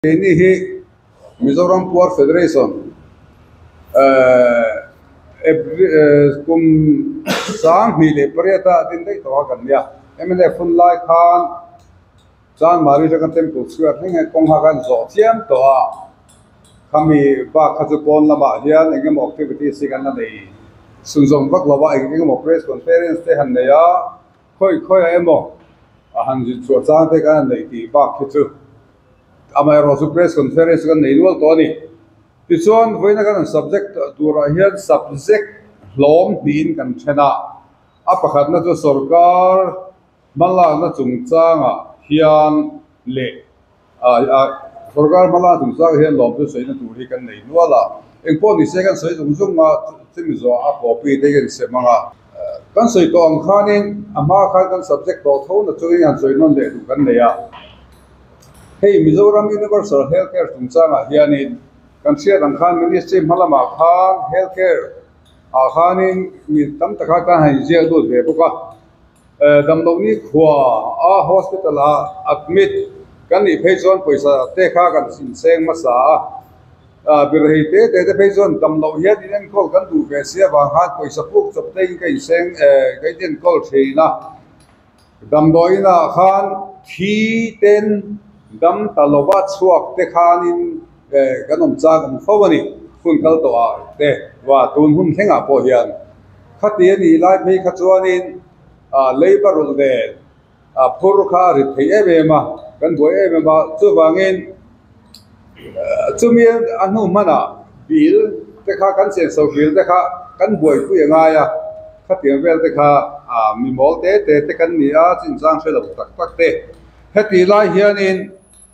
Keini hi Mizoram Poor Federation kum 2008 a din daih tawh a kan nia. Mnf hun lai khan Chanmari atanga Temple Square thleng hian kawng kha kan zawh chiam tawh a. Khami bak kha chu pawn lamah hian eng emaw activities hi kan la nei chhunzawm vak lo a, eng emaw press conference te han nei a. Khawi khawiah emaw a han zin chhuah chang te kan han neih tih bak khi chu amaherawh chu press conference kan nei nual tawh a ni. Tichuan vawiina kan han subject turah hian subject hlawm hnihin kan then a, a pakhatna chu sorkar hmalakna chungchangah hian leh sorkar hmalakna chungchangah hian lawm chu sawina tur hi kan nei nual a, engpawh ni se kan sawi zung zung a, chumi zawh a copy te hi kan sem ang a. Kan sawi tawh ang khanin a hma khan kan subject tawh tho na chungin han sawi nawn leh duh kan nei a. Hei Mizoram Universal Health Care chungchangah hianin kan hriat ang khan Ministry hma lamah khan Health Care ah khanin mi tam taka kan han inziak lut ve bawk a. Damlohni khua a hospital ah admit kan nih phei chuan pawisa te kha kan inseng hmasa a. Birhei te te te phei chuan damloh hian in enkawl kan duh ve si avang khan pawisa puk chawp te in ka inseng ka in enkawl thin a. Damdawiinah khan thi ten dam ta lova chhuak te khanin kan awm chak awm fo a ni. Hun kal tawh ah te va tun hun thlengah pawh hian khati a nih lai phei kha chuanin labour rulh nen phur kha a rit thei em em a, kan buai em em a. Chuvangin chumi a hnu hmanah bill te kha kan senso bill te kha kan buaipui a ngai a, khatiang vel te kha mi mawl te te te kan ni a, chinchang hre lo tak tak te. Heti lai hianin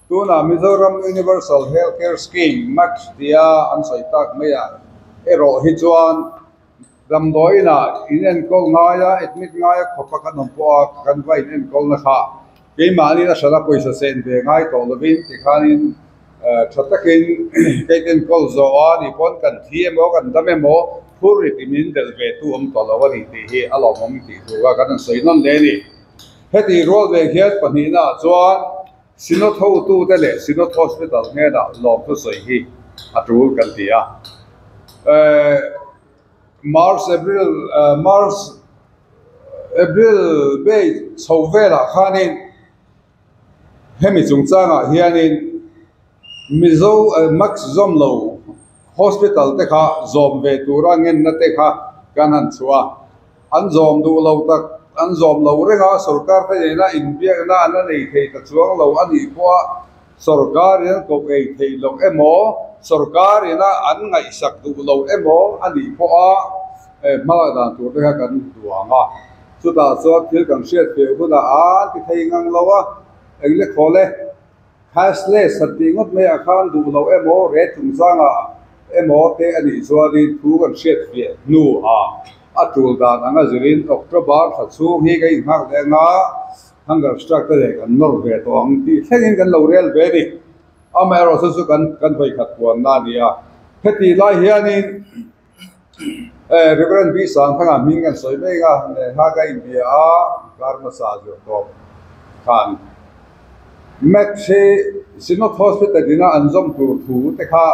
tunah Mizoram Universal Health Care Scheme, MACS tia an sawi tak maiah erawh hi chuan, Damdawiinah in enkawl ngai a, admit ngai a khawpa kan awm pawh a, kan va in enkawl na kha keimahni a hrala pawisa sen ve ngai tawh lovin tikhanin tha takin ka in enkawl zawh a ni pawn kan thi emaw kan dam emaw phur rit in min delh ve tu awm tawh lo a ni tih hi a lawmawm tih tur a kan han sawi nawn hle a ni. Heti rual ve hian pahnihna ah chuan Synod hotute leh Synod Hospital hnenah lawmthu sawi hi a tul kan ti a. March, April, March, April May chho velah khanin hemi chungchangah hianin Mizo Max zawm lo hospital te kha zawm ve tura ngenna te kha kan han chhuah a. An zawm duh lo tak, an zawm lo reng a, sorkar te nena inbiakna an la nei thei ta chuang lo a nih pawha sorkarin an koh ei theih loh emaw, sorkarina an ngaihsak duh lo emaw a nih pawha hmalak dan tur te kha kan duang a. Chutah chuan thil kan hriat feh hunah an ti thei ngang lo a, eng le khawl e. Cashless han tih ngawt mai ah khan duh loh emaw rate chungchangah emaw te a nih chuanin thu kan hriat fiah hnu ah a tul dan anga zirin October thla chhung hi ka inghak leh anga hunger strike te leh kan nawr ve tawh ang tih thlengin kan lo rel ve a ni. Amaherawhchu chu chu kan kan vawikhat puanna a ni a. Hetih lai hianin Reverend B Sangthanga hming kan sawi mek a, lehkha ka inbia a, kar hmasa zir tawp khan Max hi Synod Hospital ina an zawm tur thu te kha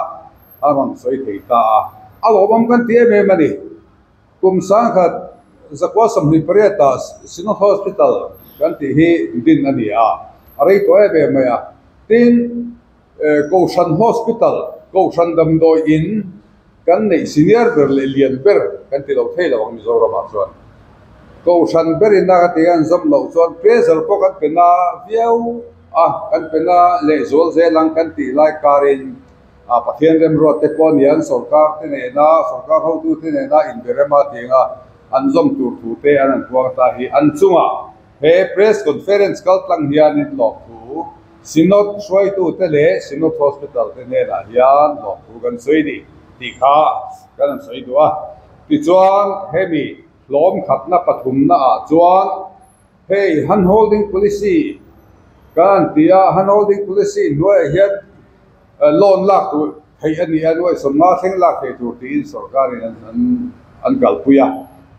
a rawn sawi thei ta a, a lawmawm kan ti em em a ni. Kum 1928 ah Synod Hospital kan tih hi din a ni a, a rei tawh em em mai a. Tin, Kohhran Hospital, Kohhran Damdawi In kan neih senior ber leh lian ber kan ti lo thei lo ang Mizoramah chuan. Kohhran berin a ka ti a an zawm loh chuan pressure pawh kan pe na viau a, kan pe na lehzual zel ang kan tih lai karin Pathian remruat te pawh anian sorkar te nena, sorkar hotu te nena inberema tianga an zawm tur thu te an han puang ta hi an chungah he press conference kal tlang hianin lawmthu Synod hruaitute leh Synod Hospital te hnenah hian lawmthu kan sawi ni tih kha kan han sawi duh a. Tichuan, hemi hlawm khatna pathumna ah chuan hei hand holding policy kan han ti a, hand holding policy hnuaiah hian loan lak tur theih a ni a, nuai sawmnga thleng lak thei tur tiin sorkarin an kalpui a.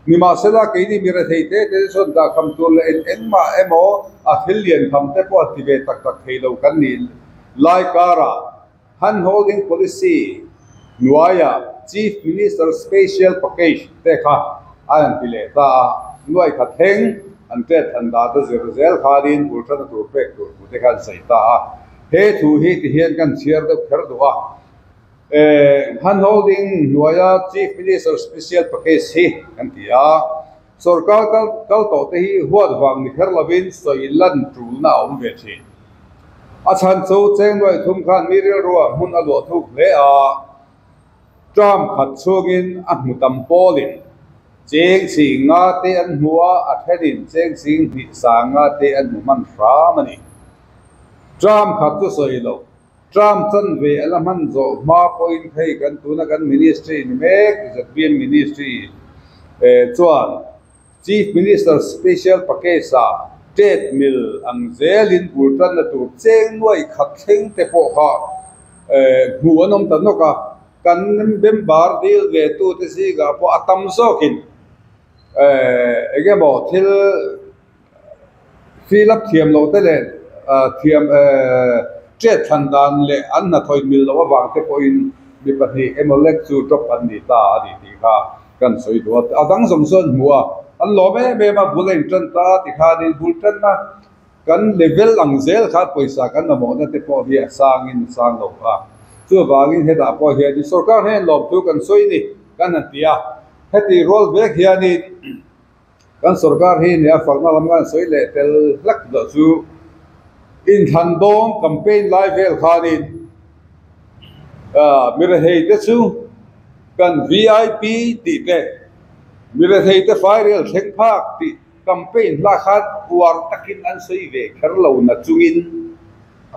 Nimahsela, keini mi rethei te te chuan dahkham tur leh eng engmah emaw a thil lian tham te pawh a ti ve tak tak thei lo kan nih. Lai karah Hand Holding Policy hnuaiah Chief Minister Special Package te kha a rawn ti leh ta a, nuai khat thleng an tet than dan te zir zel khanin bul tana tur pek tur thu te kha an sawi ta a. He thu hi ti hian kan chhiar deuh kher duh a. Hand Holding hnuaia Chief Minister Special Package hi kan ti a, sorkar kal tawh te hi huat vang ni kher lovin sawi lan tulna a awm ve thin. A chhan chu cheng nuai thum khan mi rilruah hmun a luah thuk hle a, term khat chhungin a hmu tam pawlin cheng ching nga te an hmu a, a thenin cheng ching hnih sang nga te an hmu hman hram a ni. Term khat chu sawi lo, term chanve a la hman zawh hma pawhin phei kan tuna kan ministry ni mek ZPM ministry chuan Chief Minister Special Package-ah tet mil ang zelin bul tanna tur cheng nuai khat thleng te pawh kha hmuh an awm ta nawk a, kan member dil ve tute zingah pawh a tam zawkin eng emaw thil fill up thiam loh te leh thiam tet thlan dan leh an hnathawih mil loh avang te pawhin mi pahnih emaw lek chu drop an ni ta a ni tih kha kan sawi duh a. A dang zawng chuan hmuh a, an lawm em em a, bul a intan ta tikhanin bul tanna kan level ang zel khan pawisa kan mamawhna te pawh hi a sangin a sang lo a. Chuvangin hetah pawh hianin sorkar hian lawmthu kan sawi ni kan han ti a, heti rual vek hianin Kan sorkar hi nia fakna lam kan sawi leh tel hlek dah chu inthlan dawn campaign lai vel khanin mirethei te chu kan vip tih te mirethei te fairel thleng phak tih campaign hla khan uar takin an sawi ve kher lo na chungin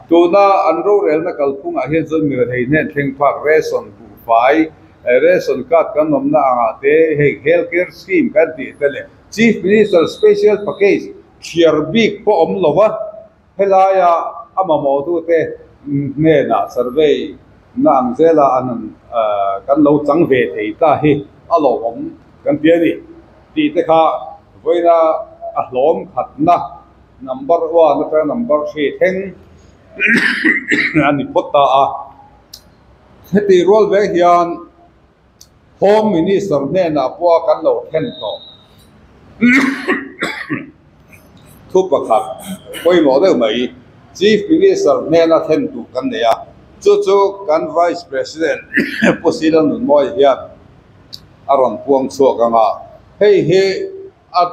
Tuna an rorelna kalphungah hian chuan mirethei hnen thleng phak ration buhfai, ration card kan awmna angah te hei health care scheme kan tih te leh Chief Minister Special Package thliar bik pawh awm lo va, helaia a mamawhtute hnenah survey na ang zela an han kan lo chang ve thei ta hi a lawmawm kan ti a ni tih te kha vawiina a hlawm khatna Number one atanga number three thleng a ni phawt ta a. Heti rual ve hian Home Minister hnenah pawh kan lo thlen tawh thu pakhat pawimawh deuh mai Chief Minister hnena thlen duh kan nei a, chu chu kan Vice President Pu Sila Nunmawia hian a rawn puang chhuak ang a, hei hi a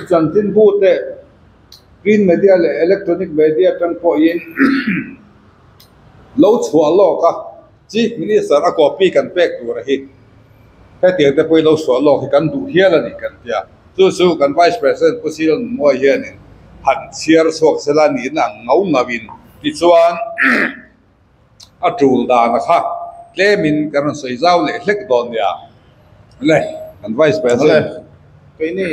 Chanchinbu te print media leh electronic media atang pawhin lo chhuah lawk a, Chief Minister a copy kan pek tur a hi hetiang te pawhin lo chhuah lawk hi kan duh hial a ni kan ti a, chu chu kan Vice President Pu Cyril Nunmawia hianin han chhiar chhuak sela niin ang ngau ngauin tichuan A tul dan a kha tlemin kan rawn sawi zau leh hlek dawn nia. Le, kan Vice President. Le, keini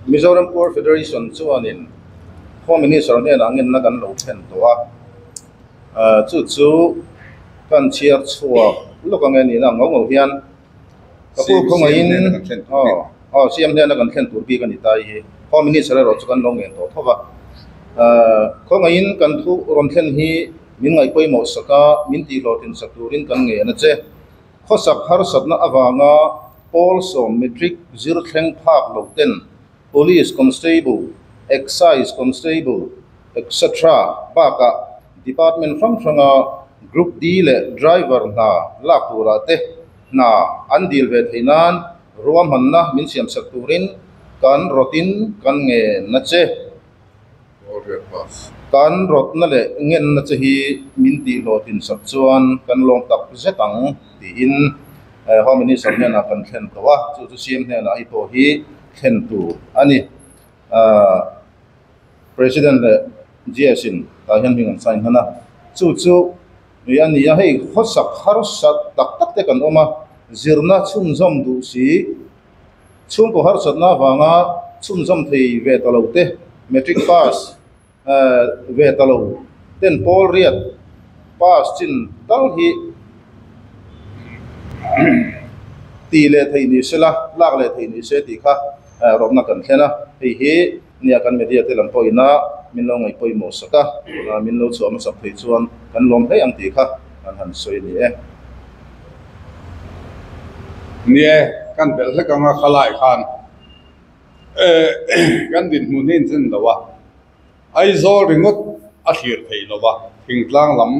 Mizoram Poor Federation chuanin Home Minister hnenah ngenna kan lo thlen tawh a, chu chu kan chhiar chhuak lawk ang e nihna ang ngau ngau hian ka pu khawngaihin aw CM hnena kan thlen tur bik a ni ta hi Home Minister erawh chu kan lo ngen tawh tho va, khawngaihin kan thu rawn thlen hi Min ngaih pawimawh sak a, min tihhlawhtlin sak turin kan ngen a che. Khawsak harsatna avanga pawl sawm matric zir thleng phak lo ten Police Constable, Excise Constable etc. Bakah Department hrang hranga Group D leh Driver hna lak turah te hna an dil ve theih nan ruahmanna min siamsak turin kan rawtin kan ngen a che. Kan rawtna leh ngenna che hi min tihhlawhtlin sak chuan kan lawm tak zet ang tiin Home Minister hnenah kan thlen tawh a, chu chu CM hnenah hi pawh hi thlen tur a ni. President leh GS in tah hian hming an sign hman a, chu chu ui a ni a, hei khawsak harsat tak tak te kan awm a, zirna chhunzawm duh si, Chhungkaw harsatna avanga chhunzawm thei ve ta lo te, matric pass ve ta lo ten pawl riat pass chin tal hi tih leh theih ni se la, lak leh theih ni se tih kha rawpna kan thlen a. Hei hi nia kan media te lam pawhin a min lo ngaih pawimawh sak a, min lo chhuah hmasak theih chuan kan lawm hle ang tih kha kan han sawi a ni e. Ni e, kan belh hlek anga khalai khan kan dinhmun hi inchen lo a, Aizawl ringawt a thlir theih lo va, thingtlang lam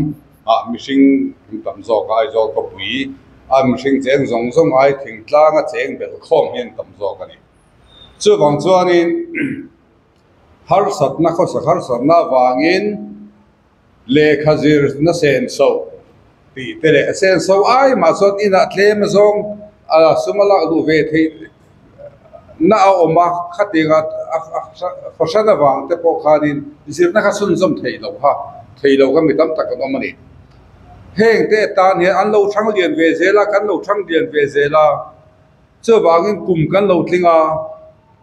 ah mihring an tam zawk a, Aizawl khawpui a mihring cheng zawng zawng ai thingtlang a cheng belh khawm hi an tam zawk a ni. Chuvang chuanin harsatna khawsak harsatna avangin lehkha zirna senso tih te leh senso ai mah chuan inah tlem azawng a sum a lak duh ve theih na a awm a, khatianga fahran avang te pawh khanin zirna kha chhunzawm theih loh kha thei lo kha mi tam tak an awm a ni. Heng te tan hian an lo thang lian ve zel a, kan lo thang lian ve zel a. Chuvangin kum kan lo tling a,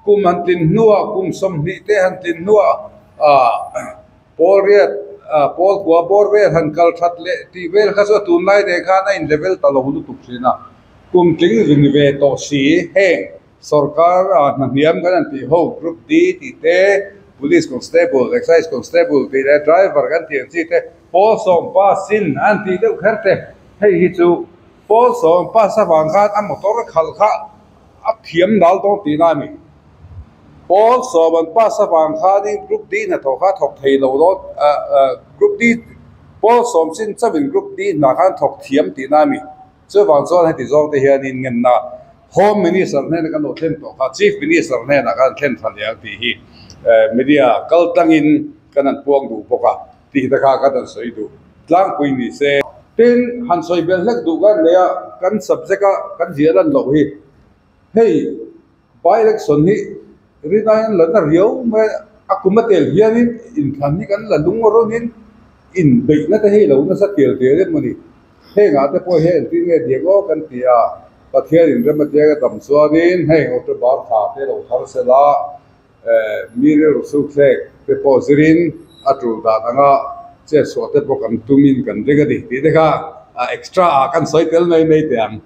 kum han tlin hnuah kum 20 te han tlin hnuah ah pawl riat ah pawl kua bawr vel han kal that leh tih vel kha chu a tunlai nen khan a in level ta lo lutuk thin a. Kum tling ring ve tawh si heng sorkar ah hna hniam kan han tih ho Group D tih te, Police Constable, Excise Constable tih leh Driver kan tih ang chi te pawl 10 sin an tih deuh kher te hei hi chu Pawl 10 pass avang khan a motor khalh kha a thiam dal dawn tihna a ni. Pawl 10 an pass avang khanin Group D hnathawh kha a thawk thei lo dawn Group D pawl 10 chin chauhin Group D hna khan thawk thiam tihna a ni. Chuvang chuan heti zawng te hianin ngenna Home Minister hnena kan lo thlen tawh kha Chief Minister hnenah khan thlen tha leh ang tih hi media kal tlangin kan han puang duh bawk a. Tih te kha kan han sawi duh tlangpui ni se. Tin, han sawi belh hlek duh kan nei a, kan subject a kan ziah lan loh hi. Hei by election hi rinai an la na riau mai a, a kum a tel hianin inthlan hi kan la lung rawnin inbeihna te hi lo nasa tial tial em a ni. Hengah te pawh hian engtin nge diak aw kan ti a, Pathian inrem atia ka dam chuanin heng October thla te lo thar sela, Mi rilru suthlek te pawh zirin a tul dan anga chetsuah te pawh kan tumin kan ring a ni tih te kha extra ah kan sawi tel mai mai teh ang.